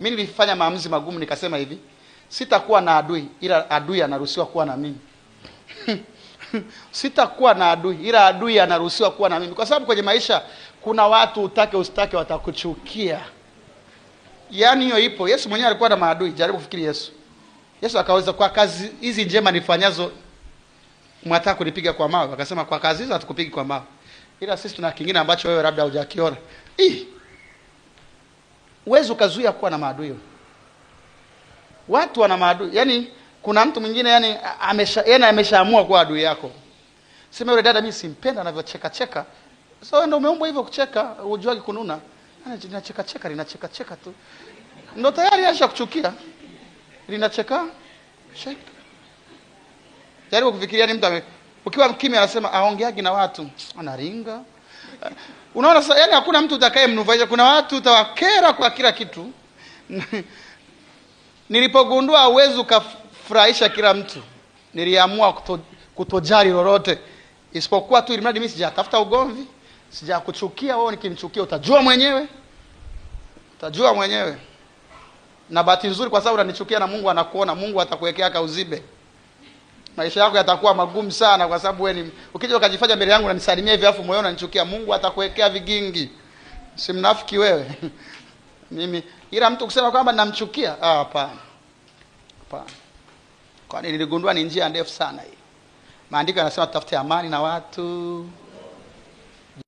Mimi nilifanya maamuzi magumu, nikasema hivi, sitakuwa na adui, ila adui anaruhusiwa kuwa na mimi. Sitakuwa na adui, ila adui anaruhusiwa kuwa na mimi, kwa sababu kwenye maisha kuna watu utake usitake watakuchukia. Yaani hiyo ipo. Yesu mwenyewe alikuwa na maadui. Jaribu kufikiri Yesu. Yesu akaweza, kwa kazi hizi njema nifanyazo mwataka kunipiga kwa mawe. Akasema kwa kazi hizo hatukupigi kwa mawe, ila sisi tuna kingine ambacho wewe labda hujakiona. Ih, uwezi ukazuia kuwa na maadui. Watu wana maadui. Yaani kuna mtu mwingine yani amesha, yani ameshaamua kuwa adui yako. Sema yule dada mimi simpenda anavyocheka cheka. So wewe ndio umeumbwa hivyo kucheka, hujuagi kununa. Linacheka cheka, linacheka cheka tu. Ndio tayari ashakuchukia. Linacheka cheka. Jaribu kufikiria ni mtu ukiwa mkimya anasema aongeagi na watu, anaringa. Unaona sasa, yani hakuna mtu utakayemnufaisha. Kuna watu utawakera kwa kila kitu. Nilipogundua uwezo ukafurahisha kila mtu, niliamua kutojali lolote isipokuwa tu ilimradi mimi sijatafuta ugomvi, sijakuchukia wewe. Nikimchukia utajua mwenyewe, utajua mwenyewe. Na bahati nzuri, kwa sababu unanichukia na Mungu anakuona, Mungu atakuwekea kauzibe. Maisha yako yatakuwa magumu sana, kwa sababu wewe ni ukija ukajifanya mbele yangu unanisalimia hivi afu moyoni unanichukia, Mungu atakuwekea vigingi. Si mnafiki wewe. Mimi ila mtu kusema kwamba namchukia, ah, hapana. Hapana. Kwani niligundua ni njia ndefu sana hii. Maandiko yanasema tutafute amani na watu.